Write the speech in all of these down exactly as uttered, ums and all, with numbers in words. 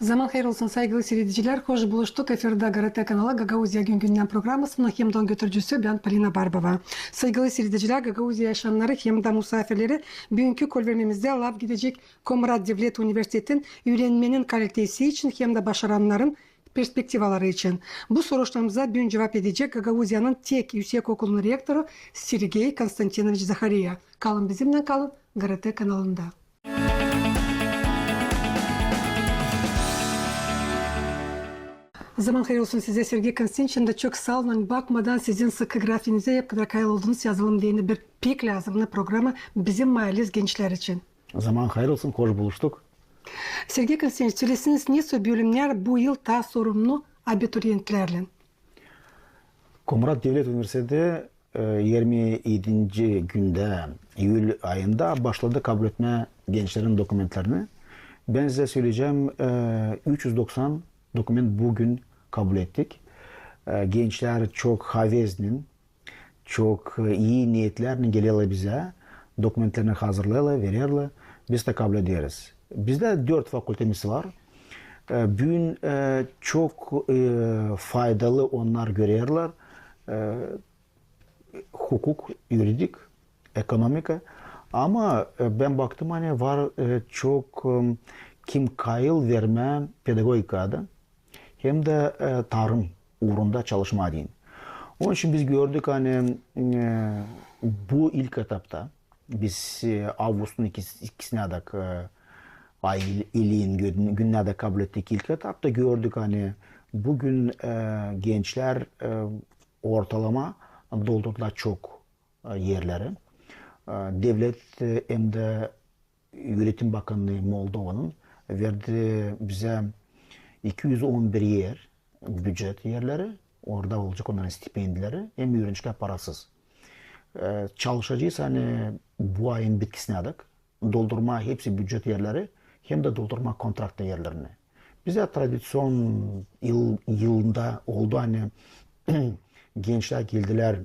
Zaman hayır olsun, saygılı siiredicilär. Hoş buluştuk. Efirdä GRT kanalı, Gagauziya gün-gündän programasının hem dä onun götürücüsü bän, Polina Barbova. Saygılı siiredicilär, Gagauziya yaşayannarı hem dä musaafirleri, büünkü kolvermemizdä laf gidecek Komrat devlet universitetin üürenmenin kalitesi için hem dä başarannarın perspektivaları için. Bu soruşlarımıza büün cuvap edecek Gagauziyanın tek üüsek okulunun rektoru Sergey Konstantinoviç Zahariya. Kalın bizimnän, kalın GRT kanalında. Zaman hayır olsun sizä, Sergey Konstantinoviç, hem dä çok saa olun. Bakmadan sizin sıkı grafiinizä, hep kadar kayıl oldunuz yazılım deyni bir pek lääzımnı programa bizim maaleyiz gençlär için. Zaman hayır olsun, hoş buluştuk. Sergey Konstantinoviç, söleseniz, nesoy bölümnär bu yıl taa sorumlu abituriyentlärlän? Komrat devlet universiteti, e, irmi edinci gündä, iyül ayında başladı kabul etmää gençlerin dokumentlerini. Bän sizä söleyecäm, e, üç üz doksan dokument büün kabul ettik. E, gençlär çok haveznin, çok, e, ii niyetlärlän gelerlär bizä, dokumentlerini hazırlêêrlar, vererlär, biz dä kabul ederiz. Bizdä dört fakultemiz var. E, büün, e, çok, e, faydalı onnar görerlär. E, hukuk, yuridik, ekonomika. Ama, e, bän baktım, ani var, e, çok, e, kim kayıl vermää pedagogikada hem dä, e, tarım uurunda çalışmaa deyni. Onun için biz gördük, ani, e, bu ilk etapta biz, e, avgustun ikis-, ikisinä dä, e, ay il-, iliin gün-, günnä dä kabul ettik ilk etapta. Gördük, ani büün, e, gençlär, e, ortalama doldurdular çok, e, erleri. E, devlet, e, hem dä Üüretim bakannıı Moldovanın verdi bizä iki üz on bir er, bücet erleri, orada olacek onnarın stipendileri, hem üürenicilär parasız. E, çalışacez, ani bu ayın bitkisinä dek doldurmaa hepsi bücet erleri, hem dä doldurmaa kontrakt erlerini. Bizä tradiţion yıl, yılında oldu, ani gençlär geldilär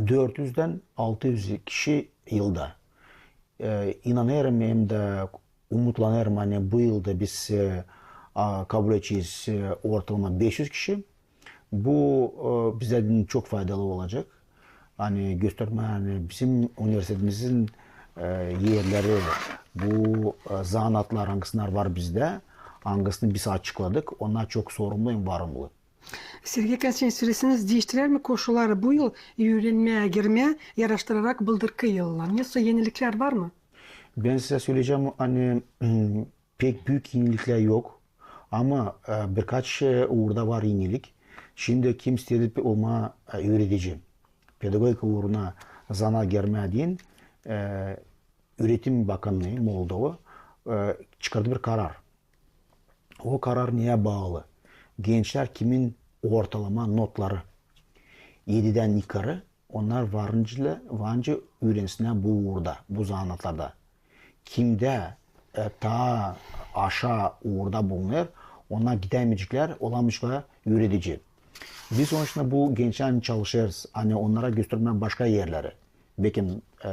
dört üzdän altı üz kişi yılda. E, inanêrım hem dä umutlanêrım, ani bu yılda biz, e, a, kabul edecez, e, ortalama beş üz kişi. Bu, e, bizä deyni çok faydalı olacek. Ani göstermää, ani bizim universitetimizin, e, erleri, bu, e, zanaatlar, angısınnar var bizdä, angısını biz açıkladık, onnar çok sorumlu hem varımlı. Sergey Konstantinoviç, söleseniz, diiştirer mi koşulları bu yıl üürenmää girmää, yaraştırarak bıldırkı yılla? Nesoy eniliklär var mı? Bän sizä söleyecäm, ani, pek büük eniliklär yok. Ama, e, birkaç, e, uurda var enilik. Şindi kim isteer olmaa, e, üüredici, pedagogika uuruna zanaat girmää deyni, e, Üüretim bakannıı Moldova, e, çıkardı bir karar. O karar neyä baalı? Gençlär, kimin ortalama notları edidän yukarı, onnar varınca, varınca üürensinnär bu uurda, bu zanaatlarda. Kimdä, e, taa aşaa uurda bulunêr, onnar gidämeyeceklär, olamayeceklär üüredici. Biz onun için bu gençlärlän çalışêrız, ani onnara göstermää başka erleri. Bekim, e,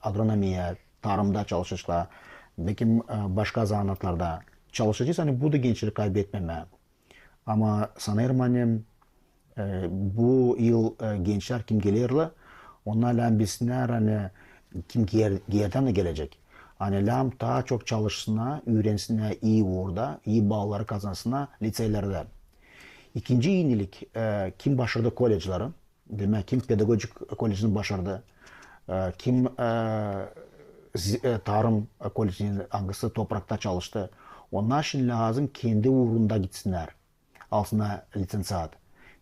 agronomiya, tarımda çalışaceklar, bekim, e, başka zanaatlarda çalışacez, ani bu da gençleri kaybetmemää. Ama sanêrım, ani, e, bu yıl, e, gençlär, kim gelerlär, onnar lääzım bilsinnär, ani kim ger-, gerdän dä gelecek. Ani lääzım taa çok çalışsınnar, üürensinnär ii uurda, ii baalları kazansınnar liţeylerdä. İkinci enilik, e, kim başardı kollecleri, demäk, kim pedagogik kollecini başardı, e, kim, e, zi-, e, tarım kollecini, angısı toprakta çalıştı. Onnar şindi lääzım kendi uurunda gitsinnär, alsınnar liţenţiat.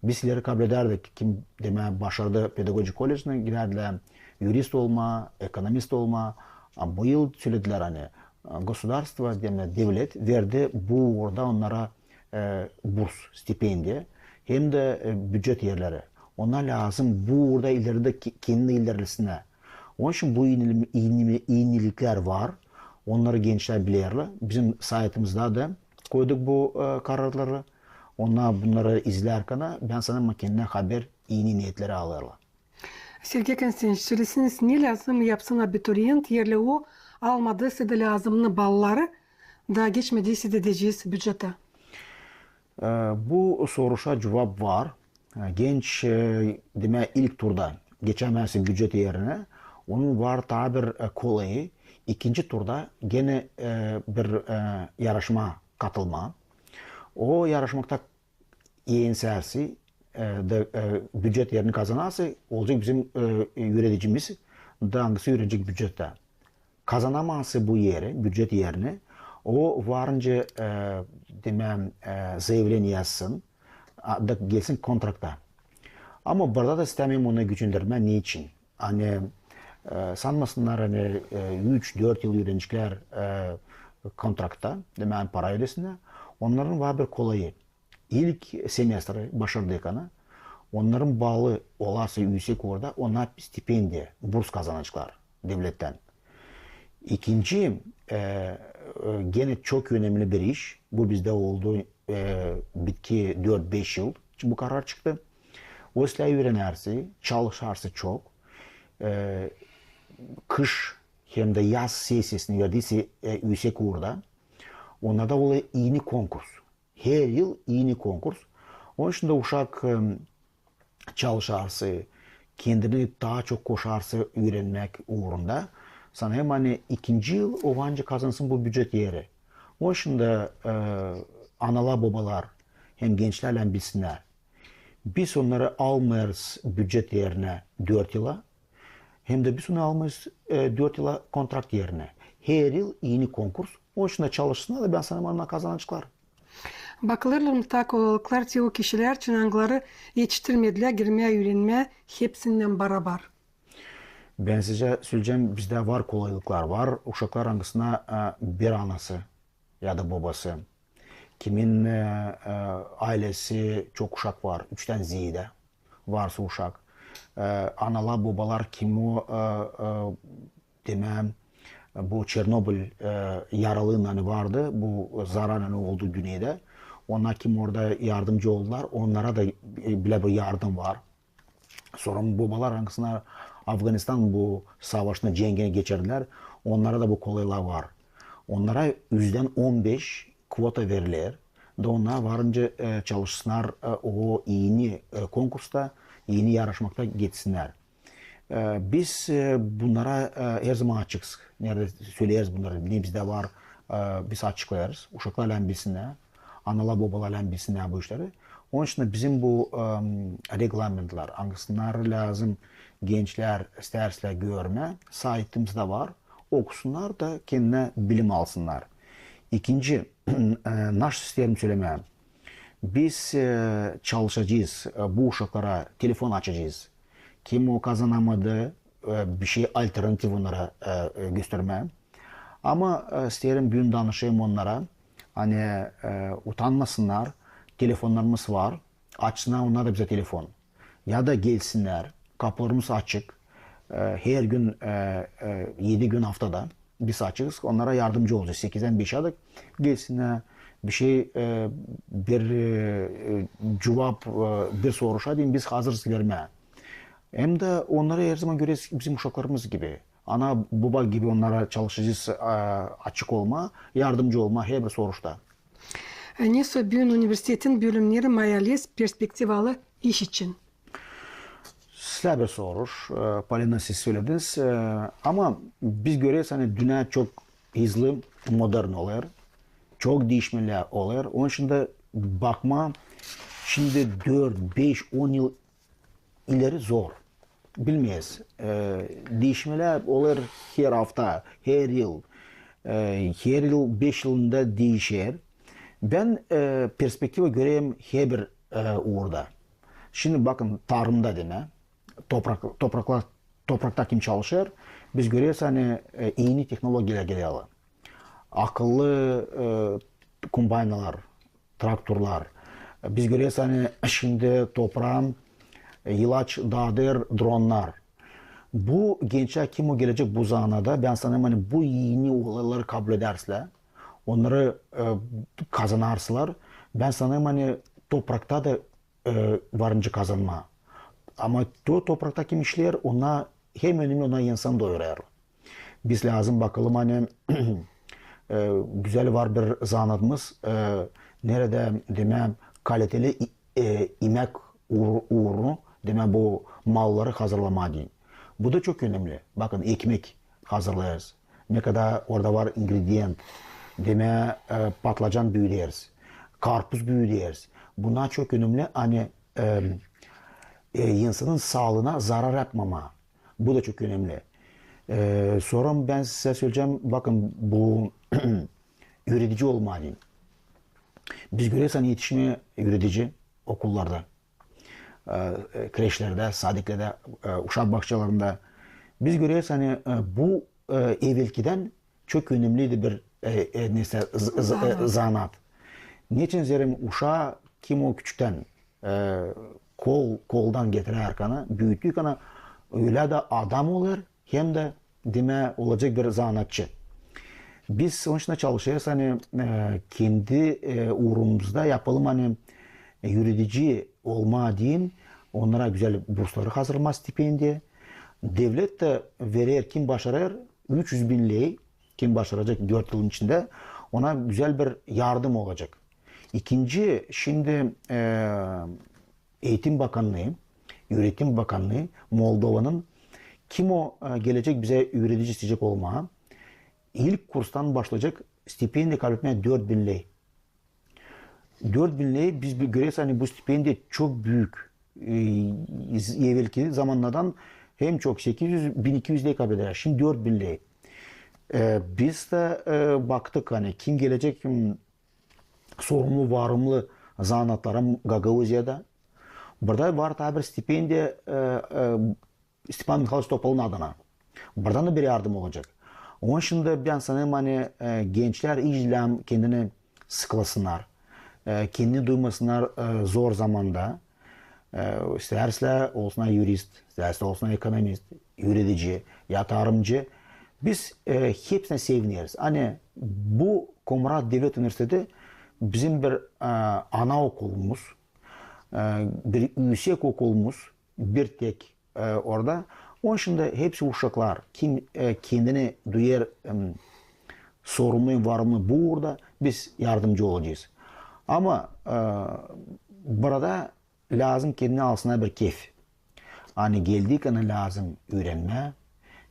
Biz ileri kabul edärdik, kim, demäk, başardı pedagogik kollecini, gidärdilär yurist olmaa, ekonomist olmaa. A bu yıl söledilär, ani, e, gosudarstvo, demäk, devlet verdi bu uurda onnara e, burs, stipendiya, hem dä, e, bücet erleri. Onnar lääzım bu uurda ileri dä ke-, kendini ilerlesinnär. Onun için bu enilim-, enimi-, eniliklär var. Onnarı gençlär bilerlär. Bizim saytımızda da koyduk bu, e, kararları. Onnar bunnarı izlärkän, bän sanêrım, kendinä haber, eni niyetleri alêrlar. Sergey Konstantinoviç, söleseniz, ne lääzım yapsın abiturient, eer o almadıysa da lääzımnı balları, Taa geçmediysäydä deyecez bücettä. E, bu soruşa cuvap var. E, genç, e, demää, ilk turda geçämäsin bücet erinä, onun var taa bir, e, kolayı. İkinci turda genä, e, bir, e, yarışmaa katılmaa. O yarışmakta eninsärsi, e, da, e, bücet erini kazanarsa, olacek bizim, e, üüredicimiz, da angısı üüredecek bücettä. Kazanamazsa bu eri, bücet erini, o var nicä, e, demää, e, zayavleniya yazsın, a, da gelsin kontrakta. Ama burada da istämeerim onu gücendirmää. Neçin? Ani, e, sanmasınnar, ani, e, üç, dört yıl üürenecklär, e, kontrakta, demää, para ödesinä. Onnarın var bir kolayı. İlk semestrı başardıktan, onnarın balı olarsa üüsek orada, onnar stipendiya, burs kazanaceklar devlettän. İkinci, e, e, genä çok önemli bir iş, bu bizdä oldu, e, bitki dört-beş yıl, bu karar çıktı. O islää üürenärsi, çalışarsa çok, e, kış hem dä yaz sesiyasını verdiyse, e, üüsek orada, onda da olêr iini konkurs. Her yıl iini konkurs. Onun için dä uşak, e, çalışarsa, kendini taa çok koşarsa üürenmäk uurunda, sanêrım, ani ikinci yıl o var nicä kazansın bu bücet eri. Onun için dä, e, analar, bobalar hem gençlär lääzım bilsinnär. Biz onnarı almêêrız bücet erinä dört yıla, hem dä biz onu almêêrız, e, dört yıla kontrakt erinä. Her yıl iini konkurs. Onun için dä çalışsınnar da, bän sanêrım, onnar kazanaceklar. Bakılêrlar mı taa kolaylıklar te o kişilär için, angıları etiştirmedilär girmää üürenmää hepsindän barabar? Bän sizä söleyecäm, bizdä var kolaylıklar, var uşaklar, angısına, e, bir anası ya da bobası, kimin, e, e, aylesi çok uşak var, üçtän zeedä varsa uşak. E, analar, bobalar, kim o, e, e, demää, bu Çernobil, e, yaralığın, ani vardı, bu zarar, ani oldu dünnedä. Onnar, kim orada yardımcı oldular, onnara da, e, bilä bir yardım var. Sora bobalar, angısına Afganistan bu savaşını, cenginä geçirdilär, onnara da bu kolaylık var. Onnara üzdän on beş kvota veriler, da onnar var nicä, e, çalışsınnar, e, o iini, e, konkursta, iini yarışmakta geçsinnär. E, biz, e, bunnara, e, herzaman açıkız. Neredä söleeriz bunnarı, ne bizdä var, e, biz açıklêêrız. Uşaklar lääzım bilsinnär, analar, bobalar lääzım bilsinnär bu işleri. Onun için dä bizim bu, e, reglamentlar, angısını lääzım gençlär istärsä görmää, saytımızda var, okusunnar da kendinä bilim alsınnar. İkinci, e, nasıl isteerim sölemää. Biz, e, çalışacez, e, bu uşaklara telefon açacez. Kim o kazanamadı, e, bişey alternativ onnara, e, e, göstermää. Ama, e, isteerim büün danışayım onnara, ani, e, utanmasınnar, telefonnarımız var, açsınnar onnar da bizä telefon. Ya da gelsinnär, kapılarımız açık, e, her gün, e, e, edi gün aftada. Biz açıkız, onnara yardımcı olacez. Sekizdän beşä dek gelsinnär, bişey, e, bir, e, e, cuvap, e, bir soruşa deyni biz hazırız vermää. Hem dä onnarı herzaman göreriz bizim uşaklarımız gibi. Ana, boba gibi onnara çalışacez, e, açık olmaa, yardımcı olmaa herbir soruşta. E, nesoy büün universitetin bölümneri mayalêêr perspektivalı iş için? Islää bir soruş, e, Polina, siz sölediniz. E, ama biz göreriz, ani dünnä çok hızlı modern olêr, çok diişmelär olêr. Onun için dä bakmaa şindi dört, beş, on yıl ileri zor. Bilmeeriz. E, diişmelär olêr her afta, her yıl. E, her yıl, beş yılında diişer. Bän, e, perspektiva görerim herbir, e, uurda. Şindi bakın, tarımda demää, toprak, toprakta, toprakta kim çalışêr, biz göreriz, ani, e, iini tehnologiyalar geler. Akıllı, e, kombaynalar, traktorlar. Biz göreriz, ani şindi topraa, e, ilaç daadêr dronnar. Bu gençlär, kim o gelecek bu zanaada, bän sanêrım, ani bu iini olayları kabledärsä, onnarı, e, kazanarsalar, bän sanêrım, ani toprakta da, e, var nicä kazanmaa. Ama to-, toprakta kim işleer, ona hem önemli, ona insan doyurêr. Biz lääzım bakalım, ani e, gözäl var bir zanaatımız, e, neredä, demää, kaliteli i-, e, imäk uur-, uurunu, demää, bu malları hazırlamaa deyni. Bu da çok önemli. Bakın, ekmek hazırlêêrız. Ne kadar orada var ingredient. Demää, e, patlıcan büüderiz, karpuz büüderiz. Bunnar çok önemli, ani, e, e, insanın saalıına zarar yapmamaa. Bu da çok önemli. E, sora bän sizä söleyecäm, bakın, bu üüredici olmaa deyni. Biz göreriz, ani etişmeer üüredici okullarda, e, e, kreşlerdä, sadiklerdä, e, uşak bakçalarında. Biz göreriz, ani, e, bu, e, evelkidän çok önemliydi bir, e, e, neysä, z-, z-, e, zanaat. Neçin zerä uşaa, kim o küçüktän, e, kol, koldan getirär kana, büütüykanä, ölä dä adam olêr, hem dä, demää, olacek bir zanaatçı. Biz onun için çalışêrız, ani, e, kendi, e, uurumuzda yapalım, ani, e, üüredici olmaa deyni, onnara gözäl bursları hazırlamaa, stipendiya. Devlet dä verer, kim başarêr, üç üz bin ley, kim başaracek dört yılın içindä, ona gözäl bir yardım olacek. İkinci, şindi, e, Eğitim Bakannıı, Üüretim Bakannıı Moldovanın, kim o, e, gelecek bizä üüredici isteyecek olmaa, ilk kurstan başlayacek stipendiya kabletmää dört bin ley. Dört bin ley, biz bi-, göreriz, ani bu stipendiya çok büük. E, evelki zamanlardan hem çok, sekiz üz, bin iki üz ley kabledärdi. Şindi dört bin ley. E, biz dä, e, baktık, ani kim gelecek, m, sorumlu, varımlı zanaatlara Gagauziyada. Burada var taa bir stipendiya, e, e, Stepan Mihayloviç Topalın adına. Buradan da bir yardım olacek. Onun için dä bän sanêrım, ani, e, gençlär hiç lääzım kendini sıklasınnar. E, kendini duymasınnar, e, zor zamanda. E, istärsä olsunnar yurist, istärsä olsunnar ekonomist, üüredici, yatırımcı. Biz, e, hepsinä sevineriz. Ani bu Komrat Devlet Universiteti bizim bir, e, ana okulumuz, e, bir üüsek okulumuz, bir tek e, orada. Onun için dä hepsi uşaklar, kim, e, kendini duyêr, em, sorumlu, varımlı bu uurda, biz yardımcı olacez. Ama, e, burada lääzım kendini alsınnar bir keyf. Ani geldiykanä lääzım üürenmää,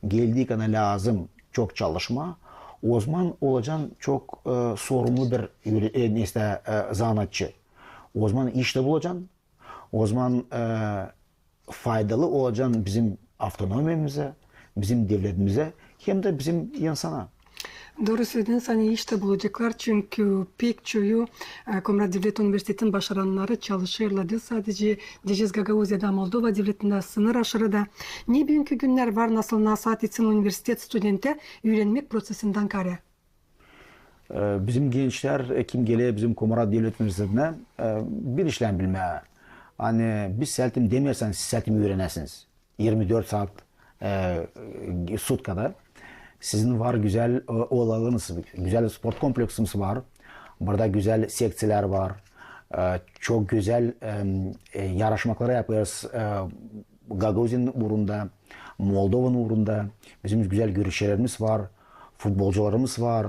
geldiykanä lääzım çok çalışmaa, ozaman olacan çok, e, sorumlu bir üüre-, e, neysä, e, zanaatçı. Ozaman iş tä bulacan, ozaman, e, faydalı olacan bizim avtonomiyamıza, bizim devletimizä, hem dä bizim insana. Dooru sölediniz, ani iş tä bulaceklar, çünkü pek çoyu, e, Komrat Devlet Universitetin başarannarı çalışêrlar diil sade deyecez Gagauziyada, Moldova devletindä, sınır aşırıda. Ne büünkü günnär var, nasıl nasaat etsin universitet studentä üürenmäk prosesindän kaarä? E, bizim gençlär, e, kim geler bizim Komrat Devlet Universitetinä, e, bir işlän bilmää. Ani biz sältim demeeriz, ani siz sältim üürenäsiniz irmi dört saat, e, sutkada. Sizin var gözäl, e, olaylarınız, gözäl sport kompleksimiz var. Burada gözäl sekţiyalär var. E, çok gözäl, e, e, yaraşmakları yapêrız, e, Gagauziyanın uurunda, Moldovanın uurunda. Bizim gözäl görüşçilerimiz var, futbolcularımız var.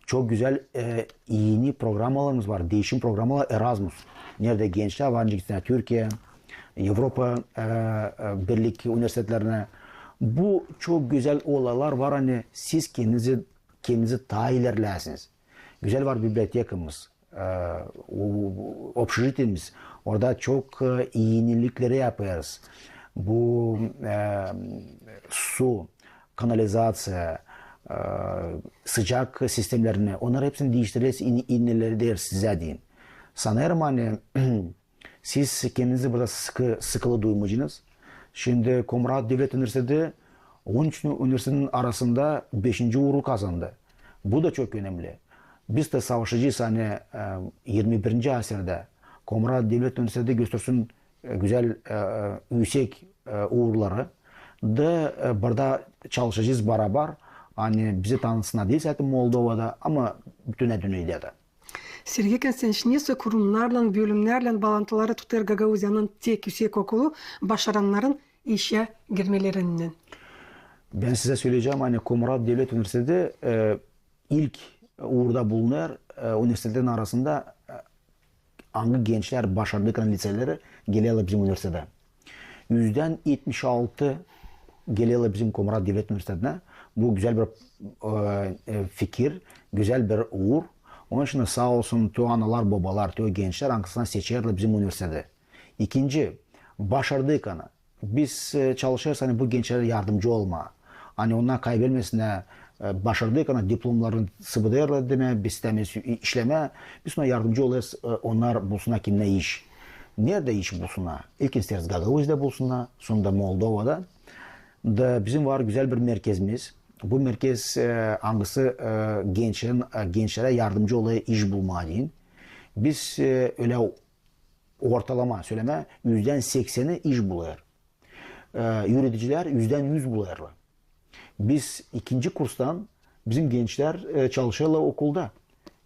Çok gözäl, e, eni programalarımız var, diişim programalar Erasmus. Neredä gençlär var, gitsinär Türkiye, Evropa, e, e, Birlik universitetlerinä. Bu çok gözäl olaylar var, ani siz kendinizi, kendinizi taa ilerleyäsiniz. Gözäl var bibliotekamız, e, o, o, общежитиемиз. Orada çok, e, enilikleri yapêrız. Bu, e, su, kanalizaţiya, e, sıcak sistemlerini, onnarı hepsini diiştirecez, en-, enileri deer sizä deyni. Sanêrım, ani siz kendinizi burada sıkı, sıkılı duymayacenız. Şindi Komrat Devlet Universiteti on üç universitetin arasında beşinci uuru kazandı. Bu da çok önemli. Biz dä savaşacez, ani, e, irmi birinci asirdä Komrat Devlet Universiteti göstersin, e, gözäl, e, e, üüsek, e, uurları. Da, e, burada çalışacez barabar, ani bizi tanısınnar diil sade Moldovada, ama bütün dünnedä dä. Sergey Konstantinoviç, nesoy kurumnarlan, bölümnärlän baalantıları tutêr Gagauziyanın tek üüsek okulu başarannarın işä girmelerininnän? Bän sizä söleyecäm, ani Komrat Devlet Universiteti, e, ilk uurda bulunêr, e, universitetlerin arasında, e, angı gençlär başardıkana liţeleri gelerlär bizim universitetä. Üzdän etmiş altı gelerlär bizim Komrat Devlet Universitetinä. Bu gözäl bir, e, e, fikir, gözäl bir uur. Onun için saa olsun tü analar, bobalar, tü gençlär, angısını seçerlär bizim universitetä. İkinci, başardıkana. Biz, e, çalışêrız, ani bu gençlerä yardımcı olmaa. Ani onnar kaybelmesinnär, e, başardıkana diplomlarını sıbıdêrlar, demää, biz istämeeriz i-, işlemää. Biz onnara yardımcı olêrız, e, onnar bulsunnar kendinä iş. Neredä iş bulsunnar? İlk isteeriz Gagauziada bulsunnar, sora da Moldovada. Da bizim var gözäl bir merkezimiz. Bu merkez, e, angısı, e, gençlerin, e, gençlerä yardımcı olêr iş bulmaa deyni. Biz, e, ölä ortalama sölemää, üzdän sekseni iş bulêr. E, üüredicilär üzdän üz bulêrlar. Biz ikinci kurstan bizim gençlär, e, çalışêrlar okulda,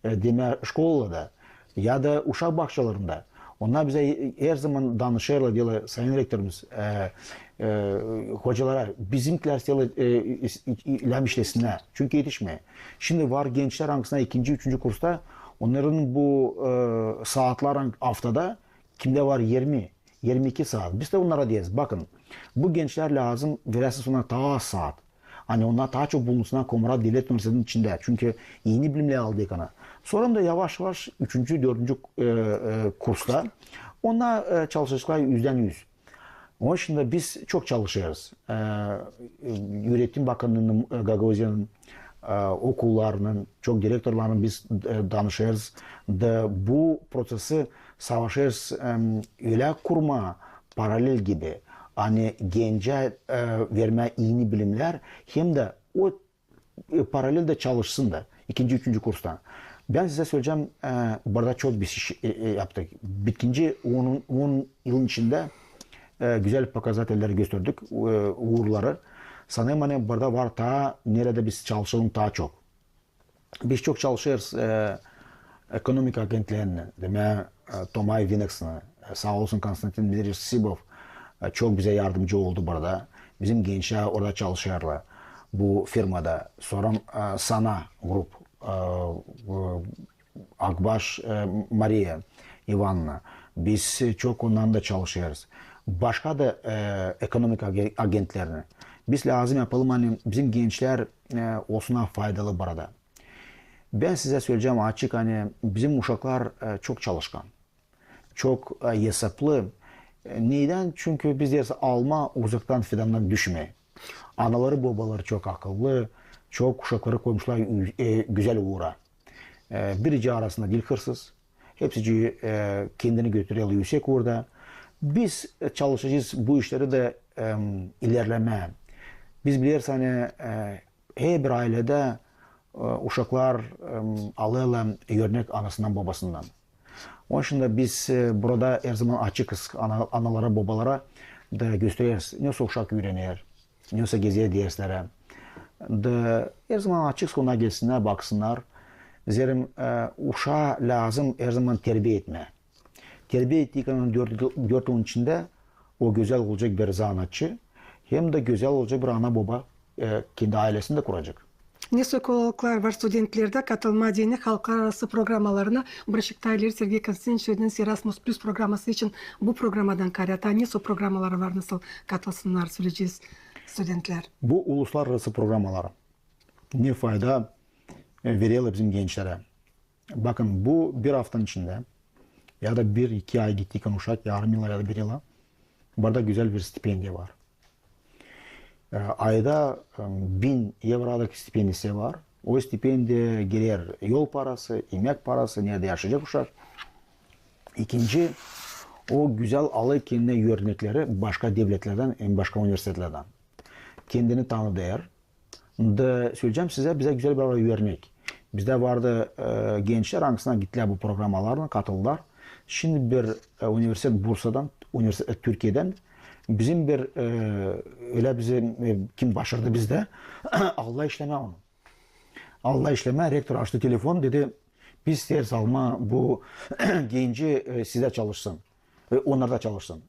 e, demää, şkolada ya da uşak bakçalarında. Onnar bizä, e, herzaman danışêrlar, deerlär, sayın rektorumuz, e, e, hocalara, bizimkilär isteerlär, e, i-, i-, i-, lääzım işlesinnär. Çünkü etişmeer. Şindi var gençlär, angısına ikinci, üçüncü kursta, onnarın bu, e, saatlar ang-, aftada kimdä var irmi, irmi iki saat. Biz dä onnara deeriz, bakın, bu gençlär lääzım, verersin onnara taa az saat. Ani onnar taa çok bulunsunnar Komrat Devlet Universitetinin içindä. Çünkü eni bilimleri aldıkana. Sora da yavaş-yavaş üçüncü, dördüncü, e, e, kursta onnar, e, çalışaceklar üzdän üz. Onun için dä biz çok çalışêrız. E, e, Üüretim Bakannıının, e, Gagauziyanın, e, okullarının, çok direktorlarının biz, e, danışêrız. Da bu prosesi savaşêrız, em, ölä kurmaa, paralel gibi, ani gencä, e, vermää eni bilimlär, hem dä o, e, paralel dä çalışsın da ikinci, üçüncü kurstan. Bän sizä söleyecäm, e, burada çok biz iş, e, e, yaptık. Bitkinci on, on yılın içindä, e, gözäl pokazatelleri gösterdik, e, uurları. Sanêrım, ani burada var taa, neredä biz çalışalım taa çok. Biz çok çalışêrız, e, ekonomika agentlerinin, demää, e, Tomay Vineksinä, e, saa olsun Konstantin Dmitrievич Sibov, e, çok bizä yardımcı oldu burada. Bizim gençlär orada çalışêrlar, bu firmada. Sora, e, Sana Grup, e, e, Akbaş, e, Mariya İvanna. Biz çok onnarlan da çalışêrız. Başka da, e, ekonomika age-, agentlerini. Biz lääzım yapalım, ani bizim gençlär, e, olsunnar faydalı burada. Bän sizä söleyecäm açık, ani bizim uşaklar, e, çok çalışkan, çok, e, esaplı. E, nedän? Çünkü biz deeriz, alma uzaktan fidandan düşmeer. Anaları, bobaları çok akıllı, çok uşakları koymuşlar ü-, e, gözäl uura. E, biricii arasında diil hırsız. Hepsicii, e, kendini götürerlär üüsek uurda. Biz, e, çalışacez bu işleri dä, em, ilerlemää. Biz bileriz, ani, e, herbir ayledä, e, uşaklar, em, alêrlar örnek anasından, bobasından. Onun için dä biz, e, burada herzaman açıkız ana-, analara, bobalara da göstereriz, nesoy uşak üürener, nesoy gezer derslerä. Da herzaman açıkız, onnar gelsinnär, baksınnar. Zerä, e, uşaa lääzım herzaman terbiya etmää. Terbiya ettiynän dört, dört yılın içindä o gözäl olacek bir zanaatçı, hem dä gözäl olacek bir ana-boba, e, kendi aylesini dä kuracek. Nesoy kolaylıklar var studentlerdä katılmaa deyni halklararası programmalarına? Bir şık taa ileri Sergey Konstantinoviç sölediniz Erasmus Plus programması için. Bu programmadan kaarä taa nesoy programmaları var, nasıl katılsınnar, söleyecez, studentlär? Bu uluslararası programmaları ne fayda, e, vererlär bizim gençlerä? Bakın, bu bir aftanın içindä ya da bir-iki ay gittiynän uşak, yarım yıla ya da bir yıla, burada gözäl bir stipendiya var. E, ayda, e, bin evrodaki stipendiyası var. O stipendiya geler yol parası, imäk parası, neredä yaşayacek uşak. İkinci, o gözäl alêr kendinä örnekleri başka devletlerdän hem başka universitetlerdän. Kendini tanıdêr. Da söleyecäm sizä, bizä gözäl bir örnek. Bizdä vardı, e, gençlär, angısına gittilär bu programmalarına, katıldılar. Şindi bir, e, universitet Bursadan, universitet, e, Türkiyedän, bizim bir, e, ölä bizim, e, kim başardı bizdä, aldılar işlemää onu. Aldılar işlemää, rektor açtı telefon, dedi, biz isteeriz almaa bu genci, e, sizdä çalışsın, e, onnarda çalışsın.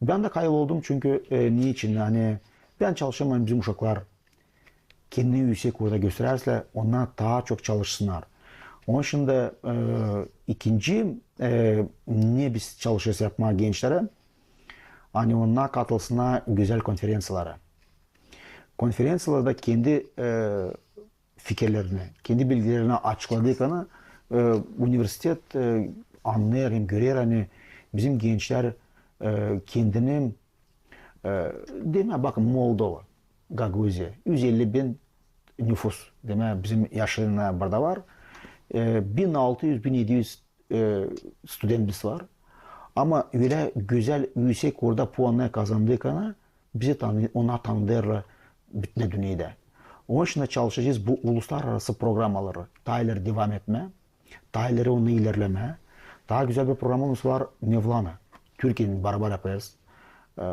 Bän dä kayıl oldum, çünkü, e, neçin, ani bän çalışêrım, ani bizim uşaklar kendini üüsek uurda gösterärsä, onnar taa çok çalışsınnar. Onun için dä, e, ikinci, e, ne biz çalışêrız yapmaa gençlerä, ani onnar katılsınnar gözäl konferenţiyalara. Konferenţiyalarda kendi, e, fikirlerini, kendi bilgilerini açıkladıkana, e, universitet, e, annêêr hem görer, ani bizim gençlär, e, kendini, e, demää, bakın, Moldova, Gagauziya, üz elli bin nüfus, demää, bizim yaşayannar burada var. E, bin altı üz, bin edi üz, e, studentimiz var. Ama ölä gözäl, üüsek orada puannarı kazandıkana, bizi tanı-, onnar tanıdêrlar bütün düneyädä. Onun için dä çalışacez bu uluslararası programaları taa ileri devam etmää, taa ileri onu ilerlemää. Taa gözäl bir programamız var, Mevlana. Türkiyeyni barabar yapêrız. E,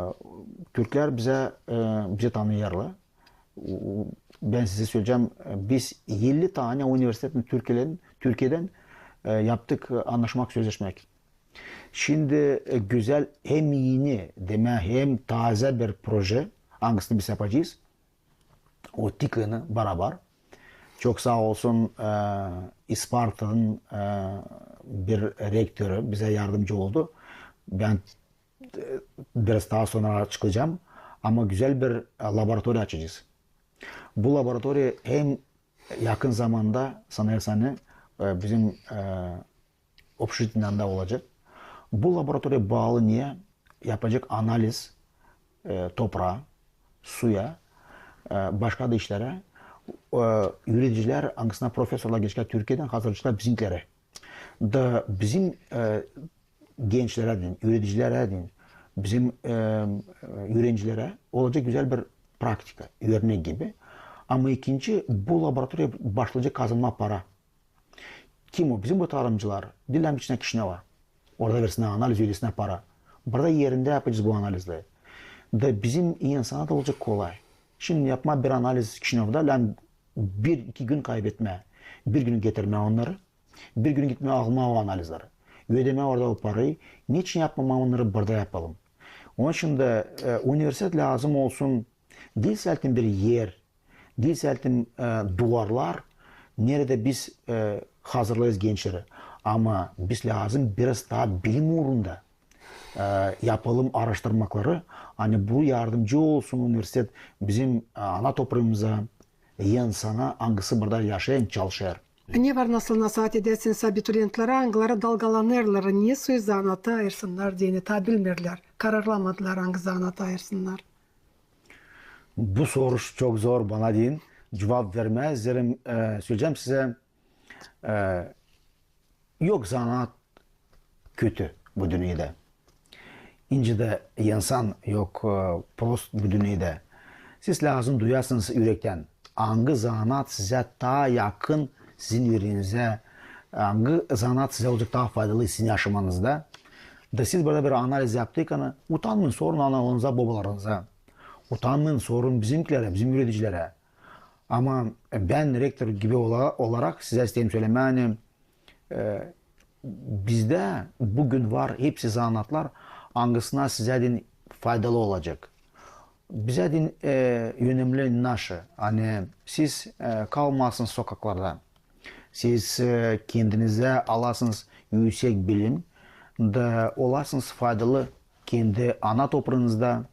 türklär bizä, e, bizi tanıyêrlar. Bän sizä söleyecäm, e, biz elli tanä universitetin Türkiyeyän, Türkiyeyän, e, yaptık, e, annaşmak, sözleşmäk. Şindi, e, gözäl hem eni, demää, hem taazä bir proje, angısını biz yapacez. O tiklini barabar. Çok saa olsun, e, İspartanın, e, bir rektörü bizä yardımcı oldu. Bän, e, biraz taa sora açıklayacam. Ama gözäl bir, e, laboratoriya açacez. Bu laboratoriya hem yakın zamanda, sanêrsam, e, bizim, e, общежитinin yanında olacek. Bu laboratoriya baalı neyä? Yapacek analiz, e, topraa, suya, e, başka da işlerä. E, üüredicilär, angısına profesorlar geçecek Türkiyeyän, hazırlayaceklar bizimkilere. Da bizim, e, gençlerä deyni, üüredicilärä deyni, bizim, e, üürencilerä olacek gözäl bir praktika, örnek gibi. Ama ikinci, bu laboratoriya başlayacek kazanmaa para. Kim o? Bizim bu tarımcılar. Diil lääzım içsinär Kişinöva. Orada versinnär analiz, ölesinä para. Burada erindä yapacez bu analizleri. Da bizim insana da olacek kolay. Şindi yapmaa bir analiz Kişinövda, lääzım bir-iki gün kaybetmää. Bir gün getirmää onnarı, bir gün gitmää almaa o analizleri. Ödemää orada o parayı. Neçin yapmamaa onnarı burada yapalım? Onun için dä, e, universitet lääzım olsun diil sältän bir er, diil sältän, e, duvarlar, neredä biz, e, hazırlayız gençleri. Ama biz lääzım biraz taa bilim uurunda, e, yapalım aaraştırmakları. Ani bu yardımcı olsun universitet bizim, e, ana topraamıza, insana, angısı burada yaşêêr, çalışêr. Ne var nasıl nasaat edärsiniz abiturientlerä, angıları dalgalanêrlar, ne soy zanaata ayırsınnar deyni, taa bilmeerlär, kararlamadılar, angı zanaata ayırsınnar? Bu soruş çok zor bana deyni cuvap vermää. Zerä, e, söleyecäm sizä, e, yok zanaat kötü bu dünnedä. İncä dä insan yok, e, prost bu dünnedä. Siz lääzım duyasınız ürektän, angı zanaat sizä taa yakın sizin üürenizä, angı zanaat sizä olacek taa faydalı sizin yaşamanızda. Da siz burada bir analiz yaptıkana, utanmayın, sorun analarınıza, bobalarınıza. Utanmayın, sorun bizimkilerä, bizim üüredicilerä. Ama bän rektor gibi ola-, olarak sizä isteerim sölemää, ani, e, bizdä büün var hepsi zanaatlar, angısına sizä deyni faydalı olacek. Bizä deyni, e, önemli naşı, ani siz, e, kalmayasınız sokaklarda. Siz, e, kendinizä alasınız üüsek bilim, da olasınız faydalı kendi ana topraanızda,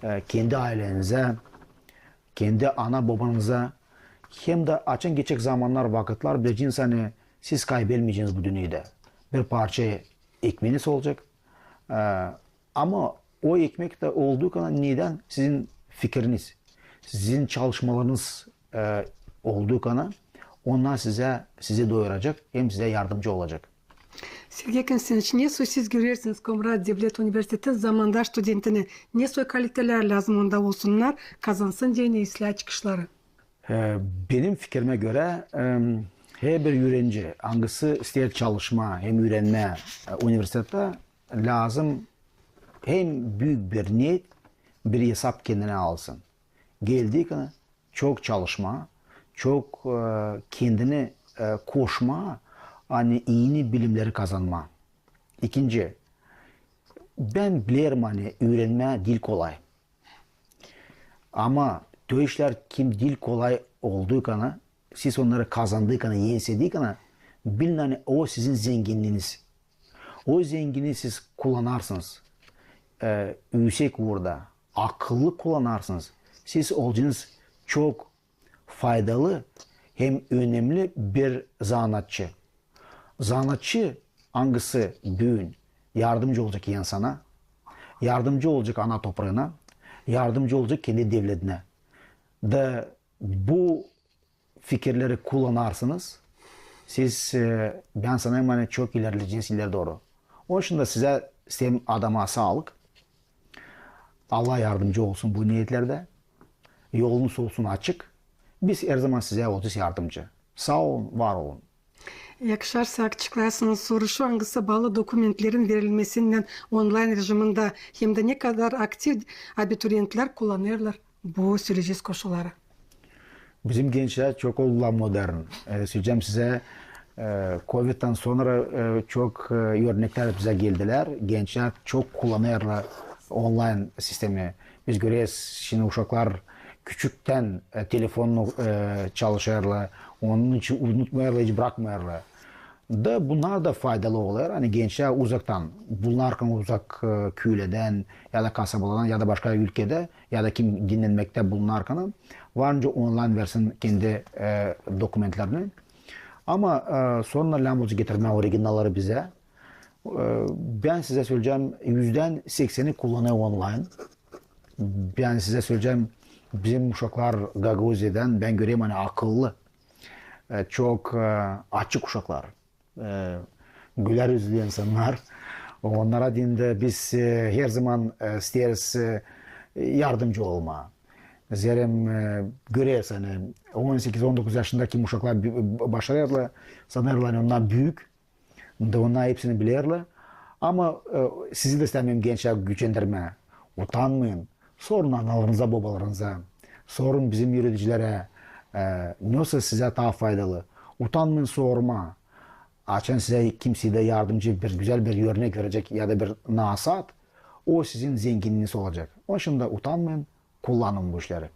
e, kendi aylenizä, kendi ana-bobanıza. Hem dä açan geçecek zamannar, vakıtlar, bileceniz, ani siz kaybelmeyeceniz bu dünnedä. Bir parça ekmeeniz olacek. E, ama o ekmek dä oldukana, nedän sizin fikiriniz, sizin çalışmalarınız, e, oldukana, onnar sizä, sizi doyuracek hem sizä yardımcı olacek. Sergey Konstantinoviç, ne soy siz görersiniz Komrat devlet universitetin zamandaş studentinä? Ne soy kalitelär lääzım onda olsunnar, kazansın deyni islää çıkışları? E, benim fikirimä görä, e, herbir üürenci, angısı isteer çalışmaa hem üürenmää, e, universitettä, lääzım hem büük bir niyet, bir esap kendinä alsın. Geldikana çok çalışmaa, çok, e, kendini, e, koşmaa, ani eni bilimleri kazanmaa. İkinci, bän bilerim, ani üürenmää diil kolay. Ama o işlär, kim diil kolay oldukana, siz onnarı kazandıkana, ensedikana, Bilin, ani o sizin zenginniiniz. O zenginniini siz kullanarsınız, e, üüsek uurda, akıllı kullanarsınız, siz olacenız çok faydalı hem önemli bir zanaatçı. Zanaatçı, angısı büün yardımcı olacek insana, yardımcı olacek ana topraana, yardımcı olacek kendi devletine. Da bu fikirleri kullanarsınız, siz, e, bän sanêrım, ani çok ilerleyeceniz ileri dooru. Onun için dä sizä isteerim adama saalık. Allah yardımcı olsun bu niyetlerdä. Yolunuz olsun açık. Biz herzaman sizä olacez yardımcı. Saa olun, var olun. Yakışarsa, açıklayasınız soruşu, angısı baalı dokumentlerin verilmesinnän onlayn rejimindä, hem dä ne kadar aktiv abituriyentlär kullanêrlar bu söleyecez koşulları. Bizim gençlär çok oldular modern. E, söleyecäm sizä, e, kovidtän sora, e, çok, e, örneklär bizä geldilär. Gençlär çok kullanêrlar onlayn sistemi. Biz göreriz, şindi uşaklar küçüktän, e, telefonunu, e, çalışêrlar. Onun için unutmêêrlar, hiç brakmêêrlar. Da bunnar da faydalı olêr. Ani gençlär uzaktan bulunarkan, uzak, e, küüledän ya da kasabalardan ya da başka ülkedä ya da kim dinnenmektä bulunarkan, var nicä onlayn versin kendi, e, dokumentlerini. Ama, e, sora lääzım olacek getirmää originalları bizä. E, bän sizä söleyecäm, üzdän sekseni kullanêr onlayn. Bän sizä söleyecäm, bizim uşaklar Gagauziyadan, bän görerim, ani akıllı, e, çok, e, açık uşaklar, e, güler üzlü insannar. Onnara deyni dä biz, e, herzaman, e, isteeriz, e, yardımcı olmaa. Zerä, e, göreriz, ani on sekiz, on dokuz yaşında kimi uşaklar bi-, bi-, başarêrlar, sanêrlar, ani onnar büük, da onnar hepsini bilerlär. Ama, e, sizi dä istämeerim, gençlär, gücendirmää. Utanmayın. Sorun analarınıza, bobalarınıza. Sorun bizim yöneticilere, e, nesoy sizä taa faydalı. Utanmayın sormaa. Açan sizä kimsey dä yardımcı, bir gözäl bir örnek verecek ya da bir nasaat, o sizin zenginniiniz olacek. Onun için dä utanmayın, kullanın bu işleri.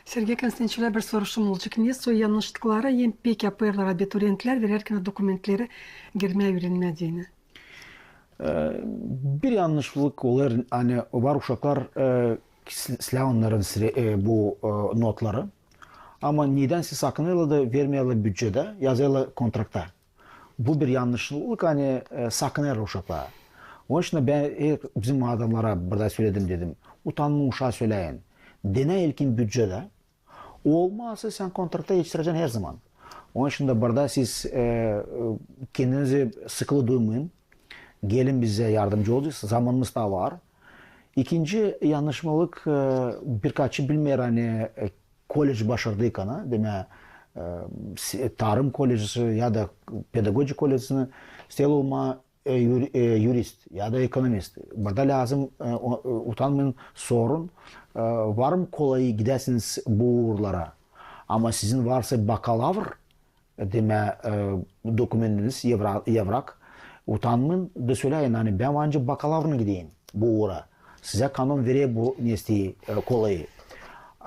Sergey Konstantinoviç, bir soruşum olacek. Nesoy yannışlıkları en pek yapêrlar abituriyentlär verärkän dokumentleri girmää üürenmää deyni? E, bir yannışlık olêr, ani var uşaklar, e, s-, silää onnarın sre-, e, bu, e, notları. Ama nedänsä sakınêrlar da vermeerlär bücedä, yazêrlar kontrakta. Bu bir yannışlık, ani, e, sakınêrlar uşaklar. Onun için dä bän, e, bizim adamnara burada söledim, dedim, utanmayın uşaa söläyin. Denä ilkin bücedä, olmasa sän kontrakta etiştirecän herzaman. Onun için dä burada siz, e, e, kendinizi sıkılı duymayın. Gelin, biz sizä yardımcı olacez. Zamanımız taa var. İkinci yannışlık, e, birkaçı bilmeer, ani, e, kolec başardıykan, demää, e, s-, tarım kolecini ya da pedagogika kolecini, isteerlär olmaa, e, yur-, e, yurist ya da ekonomist. Burada lääzım, e, o-, e, utanmayın, sorun, e, var mı kolayı gidäsiniz bu uurlara. Ama sizin varsa bakalavr, demää, e, dokumentiniz, evra-, evrak, utanmayın da söläyin, ani bän var nicä bakalavrla gideyim bu uura. Sizä kanon verer bu nesoy, e, kolayı.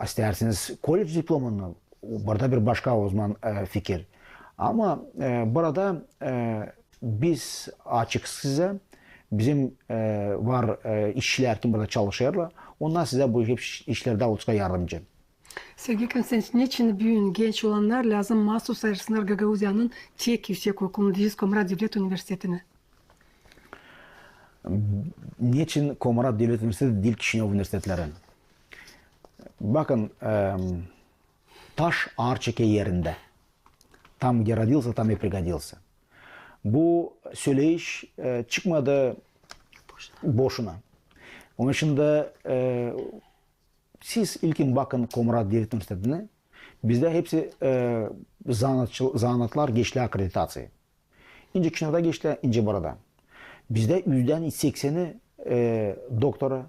İstärsiniz kolec diplomanı, burada bir başka o zaman, e, fikir. Ama, e, burada, e, biz açık sizä, bizim, e, var, e, işçilär, kim burada çalışêrlar, onnar sizä bu iş-, işlerdä olaceklar yardımcı. Sergey Konstantinoviç, neçin büün genç olannar lääzım maasuz ayırsınnar Gagauziyanın tek üüsek okulunu, deyni Komrat devlet universitetini? Neçin Komrat devlet universiteti diil Kişinöv universitetleri? Bakın, em, taş aar çeker erindä. Там, где родился, там и пригодился. Bu söleyiş, e, çıkmadı boşuna. Onun için dä, e, siz ilkin bakın Komrat devlet universitetini. Bizdä hepsi, e, zanaatçı-, zanaatlar geçti akkreditaţiya. İncä Kişinövda geçti, incä burada. Bizdä üzdän sekseni, e, doktora,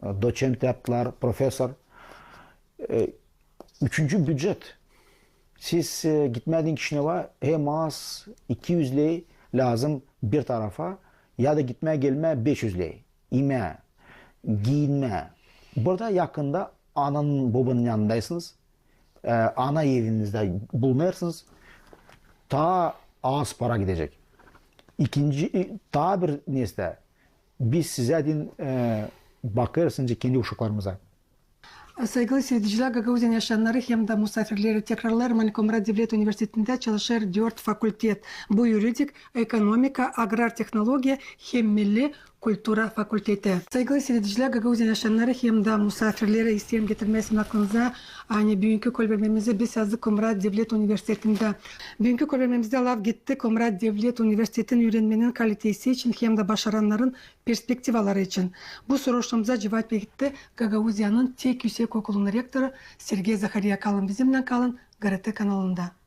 e, doçent yaptılar, professor. E, üçüncü bücet. Siz, e, gitmää deyni Kişinöva, hem az iki üz ley lääzım bir tarafa, ya da gitmää-gelmää beş üz ley. İmää, giinmää. Burada yakında ananın, bobanın yanındaysınız. E, ana evinizdä bulunêrsınız. Taa az para gidecek. İkinci, e, taa bir nesä, biz sizä deyni, e, bakêrız nicä kendi uşaklarımıza. Saygılı siiredicilär, Gagauziyanın yaşayannarı hem dä musaafirleri, tekrarlayêrım, ani Komrat devlet universitetindä çalışêr dört fakultet. Bu yuridik, ekonomika, agrar tehnologiya hem milli kultura fakulteti. Saygılı siiredicilär, Gagauziyanın yaşayannarı hem dä musaafirleri, isteerim getirmää sizin aklınıza, ani büünkü körbermämizi biz yazdık Komrat devlet universitetindä. Büünkü körbermämizdä laf gitti Komrat devlet universitetin üürenmenin kalitesi için hem dä başarannarın perspektivaları için. Bu soruşumumuza cuvap verdi Gagauziyanın tek üüsek okulunun rektoru Sergey Zahariya. Kalın bizimnän, kalın GRT kanalında.